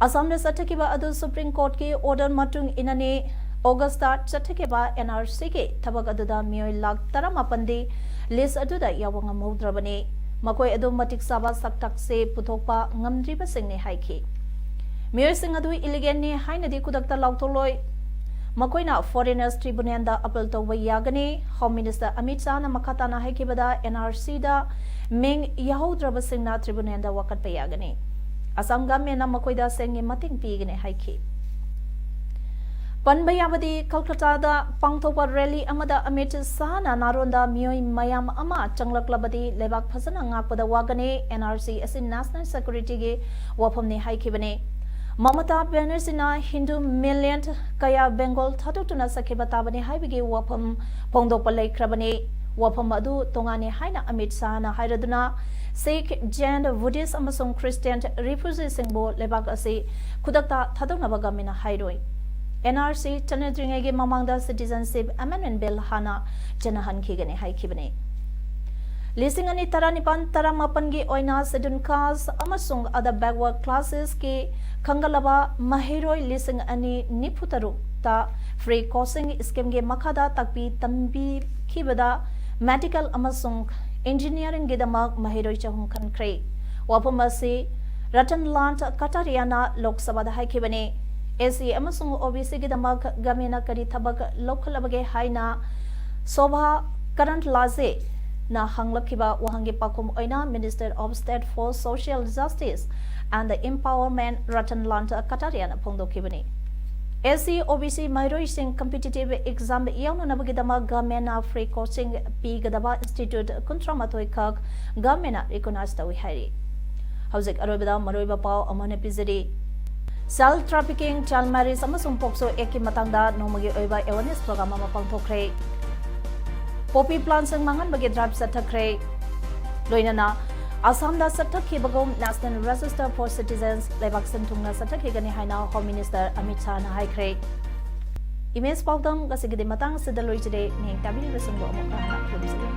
ꯑꯁꯥꯝꯗ ꯆꯠꯊꯈꯤꯕ ꯑꯗꯨ Supreme Courtꯀꯤ order ꯃꯇꯨꯡ ꯏꯟꯅꯅꯤ꯫ Augustꯇ ꯆꯠꯊꯈꯤꯕ NRCꯒꯤ ꯊꯕꯛ ꯑꯗꯨꯗ ꯃꯤꯑꯣꯏ ꯂꯥꯈ ꯇꯔꯥꯃꯥꯄꯟꯗꯤ list ꯑꯗꯨꯗ ꯌꯥꯎꯕ ꯉꯝꯍꯧꯗ꯭ꯔꯕꯅꯤ꯫ ꯃꯈꯣꯏ ꯑꯗꯨ ꯃꯇꯤꯛ ꯆꯥꯕ ꯁꯛꯇꯥꯛꯁꯦ ꯄꯨꯊꯣꯛꯄ ꯉꯝꯗ꯭ꯔꯤꯕꯁꯤꯡꯅꯤ ꯍꯥꯏꯈꯤ꯫ ꯃꯤꯑꯣꯏꯁꯤꯡ ꯑꯗꯨ illegalꯅꯤ ꯍꯥꯏꯅꯗꯤ ꯈꯨꯗꯛꯇ ꯂꯥꯎꯊꯣꯛꯂꯣꯏ꯫ ꯃꯈꯣꯏꯅ Foreigners Tribunalꯗ appeal ꯇꯧꯕ ꯌꯥꯒꯅꯤ꯫ Home Minister ꯑꯃꯤꯠ ꯁꯥꯍꯅ ꯃꯈꯥ ꯇꯥꯅ ꯍꯥꯏꯈꯤꯕꯗ, NRCꯗ ꯃꯤꯡ ꯌꯥꯍꯧꯗ꯭ꯔꯕꯁꯤꯡꯅ tribunalꯗ ꯋꯥꯀꯠꯄ ꯌꯥꯒꯅꯤ꯫ ꯑꯁꯥꯝ governmentꯅ ꯃꯈꯣꯏꯗ ꯁꯦꯟꯒꯤ ꯃꯇꯦꯡ ꯄꯤꯒꯅꯤ ꯍꯥꯏꯈꯤ꯫ ꯄꯟꯕ ꯌꯥꯕꯗꯤ, ꯀꯜꯀꯇꯥꯗ ꯄꯥꯡꯊꯣꯛꯄ rally ꯑꯃꯗ ꯑꯃꯤꯠ ꯁꯥꯍꯅ ꯅꯥꯔꯣꯟꯗ ꯃꯤꯑꯣꯏ ꯃꯌꯥꯝ ꯑꯃ ꯆꯪꯂꯛꯂꯕꯗꯤ ꯂꯩꯕꯥꯛ ꯐꯖꯅ ꯉꯥꯛꯄꯗ ꯋꯥꯒꯅꯤ, NRC ꯑꯁꯤ national securityꯒꯤ ꯋꯥꯐꯝꯅꯤ ꯍꯥꯏꯈꯤꯕꯅꯤ꯫ ꯃꯃꯇꯥ ꯕꯦꯅꯔꯖꯤꯅ ꯍꯤꯟꯗꯨ million ꯀꯌꯥ ꯕꯦꯡꯒꯣꯜ ꯊꯥꯗꯣꯛꯇꯨꯅ ꯆꯠꯈꯤꯕ ꯇꯥꯕꯅꯤ ꯍꯥꯏꯕꯒꯤ ꯋꯥꯐꯝ ꯐꯣꯡꯗꯣꯛꯄ ꯂꯩꯈ꯭ꯔꯕꯅꯤ꯫ ꯋꯥꯐꯝ ꯑꯗꯨ ꯇꯣꯉꯥꯟꯅꯤ ꯍꯥꯏꯅ ꯑꯃꯤꯠ ꯁꯥꯍꯅ ꯍꯥꯏꯔꯗꯨꯅ, Sikh, Jain, Buddhist ꯑꯃꯁꯨꯡ Christian refugeeꯁꯤꯡꯕꯨ ꯂꯩꯕꯥꯛ ꯑꯁꯤ ꯈꯨꯗꯛꯇ ꯊꯥꯗꯣꯛꯅꯕ governmentꯅ ꯍꯥꯏꯔꯣꯏ꯫ NRC ꯆꯠꯅꯗ꯭ꯔꯤꯉꯩꯒꯤ ꯃꯃꯥꯡꯗ Citizenship Amendment Bill ꯍꯥꯟꯅ ꯆꯠꯅꯍꯟꯈꯤꯒꯅꯤ ꯍꯥꯏꯈꯤꯕꯅꯤ꯫ ꯂꯤꯁꯤꯡ ꯑꯅꯤ ꯇꯔꯥꯅꯤꯄꯥꯟ ꯇꯔꯥꯃꯥꯄꯟꯒꯤ ꯑꯣꯏꯅ Scheduled Caste ꯑꯃꯁꯨꯡ Other Backward Classesꯀꯤ ꯈꯟꯒꯠꯂꯕ ꯃꯍꯩꯔꯣꯏ ꯂꯤꯁꯤꯡ ꯑꯅꯤ ꯅꯤꯐꯨ ꯇꯔꯨꯛꯇ Free Coaching Schemeꯒꯤ ꯃꯈꯥꯗ ꯇꯥꯛꯄꯤ ꯇꯝꯕꯤꯈꯤꯕꯗ medical ꯑꯃꯁꯨꯡ engineeringꯒꯤꯗꯃꯛ ꯃꯍꯩꯔꯣꯏ ꯆꯍꯨꯝ ꯈꯟꯈ꯭ꯔꯦ꯫ ꯋꯥꯐꯝ ꯑꯁꯤ ꯔꯇꯟꯂꯥꯜ ꯀꯇꯥꯔꯤꯌꯥꯅ ꯂꯣꯛ ꯁꯚꯥꯗ ꯍꯥꯏꯈꯤꯕꯅꯤ꯫ SC ꯑꯃꯁꯨꯡ OBCꯒꯤꯗꯃꯛ governmentꯅ ꯀꯔꯤ ꯊꯕꯛ ꯂꯧꯈꯠꯂꯕꯒꯦ ꯍꯥꯏꯅ ꯁꯣꯚꯥ ꯀꯔꯟꯂꯥꯖꯦꯅ ꯍꯪꯂꯛꯈꯤꯕ ꯋꯥꯍꯪꯒꯤ ꯄꯥꯎꯈꯨꯝ ꯑꯣꯏꯅ Minister of State for Social Justice and Empowerment ꯔꯇꯟꯂꯥꯜ ꯀꯇꯥꯔꯤꯌꯥꯅ ꯐꯣꯡꯗꯣꯛꯈꯤꯕꯅꯤ꯫ S C ꯑꯣ B C ꯃꯍꯩꯔꯣꯏꯁꯤꯡ competitive exam ꯌꯥꯎꯅꯅꯕꯒꯤꯗꯃꯛ government ꯅ free coaching ꯄꯤꯒꯗꯕ institute ꯀꯨꯟꯊ꯭ꯔꯥ ꯃꯥꯊꯣꯏ ꯈꯛ government ꯅ recognize ꯇꯧꯏ ꯍꯥꯏꯔꯤ꯫ ꯍꯧꯖꯤꯛ ꯑꯔꯣꯏꯕꯗ ꯃꯔꯨꯑꯣꯏꯕ ꯄꯥꯎ ꯑꯃꯨꯛ ꯍꯟꯅ ꯄꯤꯖꯔꯤ꯫ Child trafficking, child marriage ꯑꯃꯁꯨꯡ POCSO Act ꯀꯤ ꯃꯇꯥꯡꯗ ꯅꯣꯡꯃꯒꯤ ꯑꯣꯏꯕ awareness program ꯑꯃ ꯄꯥꯡꯊꯣꯛꯈ꯭ꯔꯦ꯫ Poppy plant ꯁꯤꯡ ꯃꯥꯡꯍꯟꯕꯒꯤ drive ꯆꯠꯊꯈ꯭ꯔꯦ꯫ ꯂꯣꯏꯅꯅ ꯑꯁꯥꯝꯗ ꯆꯠꯊꯈꯤꯕꯒꯨꯝ National Register for Citizens ꯂꯩꯕꯥꯛ ꯁꯤꯟ ꯊꯨꯡꯅ ꯆꯠꯊꯈꯤꯒꯅꯤ ꯍꯥꯏꯅ Home Minister ꯑꯃꯤꯠ ꯁꯥꯍꯅ ꯍꯥꯏꯈ꯭ꯔꯦ꯫ Image ꯄꯥꯎꯗꯝ ꯉꯁꯤꯒꯤꯗꯤ ꯃꯇꯥꯡ ꯑꯁꯤꯗ ꯂꯣꯏꯖꯔꯦ꯫ ꯃꯤꯠꯌꯦꯡ ꯇꯥꯕꯤꯔꯤꯕꯁꯤꯡꯕꯨ ꯑꯃꯨꯛ ꯍꯟꯅ ꯈꯨꯔꯨꯝꯖꯔꯤ꯫